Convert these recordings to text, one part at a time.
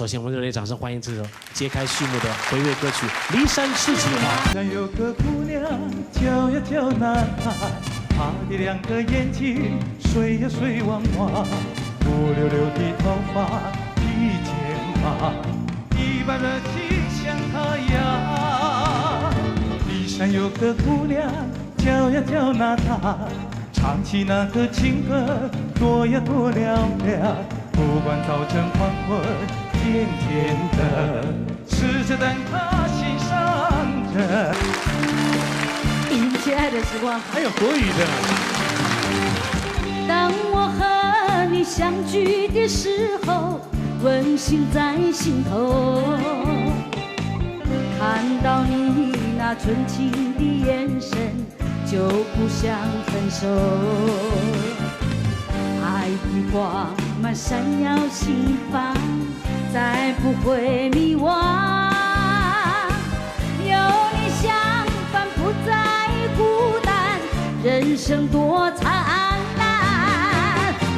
首先，我們熱烈掌聲歡迎這首揭開序幕的回味歌曲《驪山痴情話》。山有個姑娘叫呀叫娜塔，她的兩個眼睛水呀水汪汪，烏溜溜的頭髮披肩膀，一般熱情像太陽。驪山有個姑娘叫呀叫娜塔，唱起那個情歌多呀多嘹亮，不管早晨黃昏，甜甜的，吃着蛋撻欣賞着。迎接愛的時光。還有國語的。當我和你相聚的時候，溫馨在心頭。看到你那純情的眼神，就不想分手。愛的光芒閃耀心房，再不會迷惘。有你相伴，不再孤單，人生多燦爛。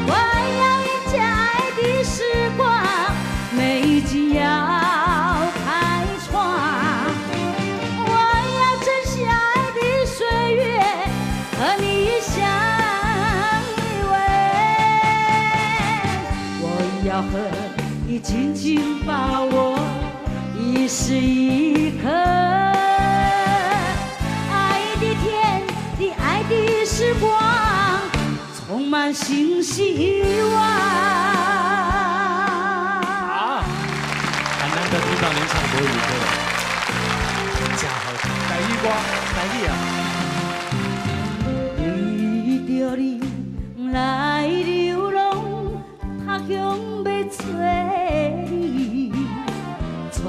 我要迎接愛的時光，美景要開創。我要珍惜愛的歲月，和你相依偎。我要和你緊緊把握一時一刻，愛的甜蜜，愛的時光，充滿新希望。啊，很難得聽到您唱國語歌，真好聽。台語歌，台語啊。為著你來流浪，他鄉欲揣你，走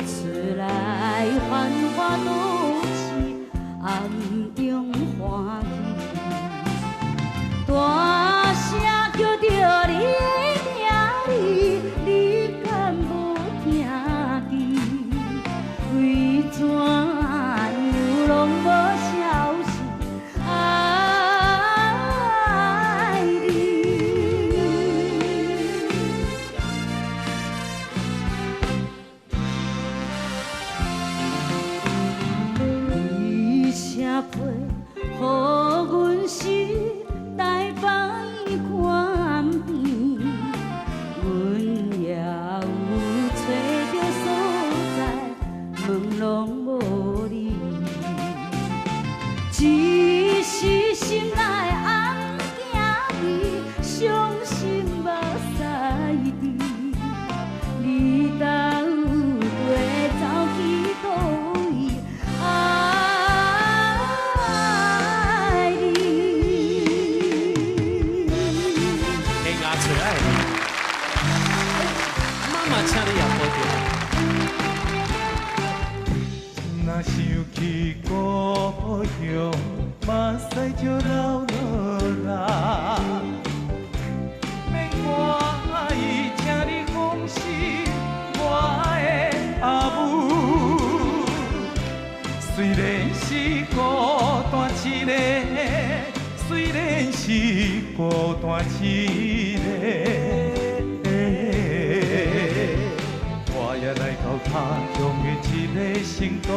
出來繁華都市，暗中歡喜。大聲叫著你的名字，你敢無聽見？為怎樣攏無消息？愛你。你寫批予阮是台北醫院邊，阮也有揣著所在，問攏無你。只是心內暗驚你，傷心目屎滴。你到底走去佗位？愛你。天涯揣愛你，媽媽請你也保重。若想起故鄉，目屎就流落來。免懷疑，請你放心，我的阿母。雖然是孤單一个，雖然是孤單一个，我也來到他鄉的這个成都，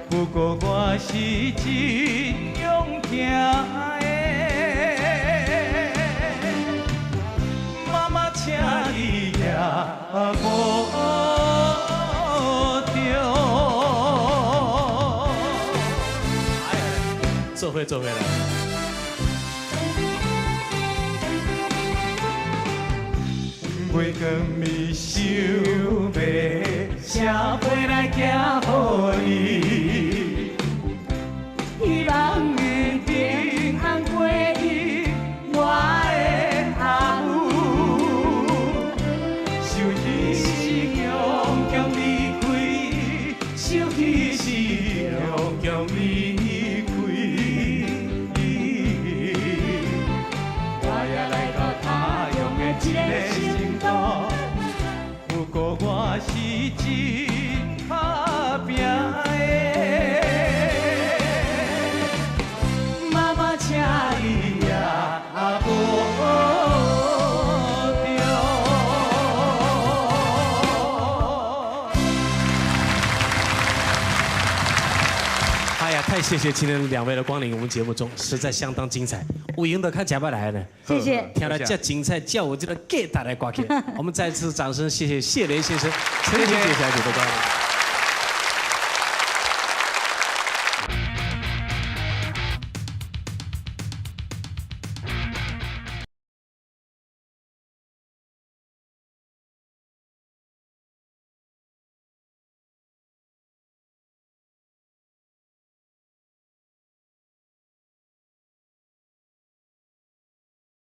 不過我是真勇行的。媽媽，請你也保重。哎，做伙做伙來。月光暝想欲寫批來寄予你，希望你平安過去，我的阿母。想彼時強強離開，想彼時強強離開。我也來到他鄉的這个成都，不過我是真打拼的。媽媽，請你也保重。謝謝今天兩位的光臨，我們節目中實在相當精彩。有閒就較食捌來呢，謝謝。聽來這精彩，叫我這個價值的歌曲。我們再次掌聲，謝謝謝雷先生、陳婷姐小姐的光臨。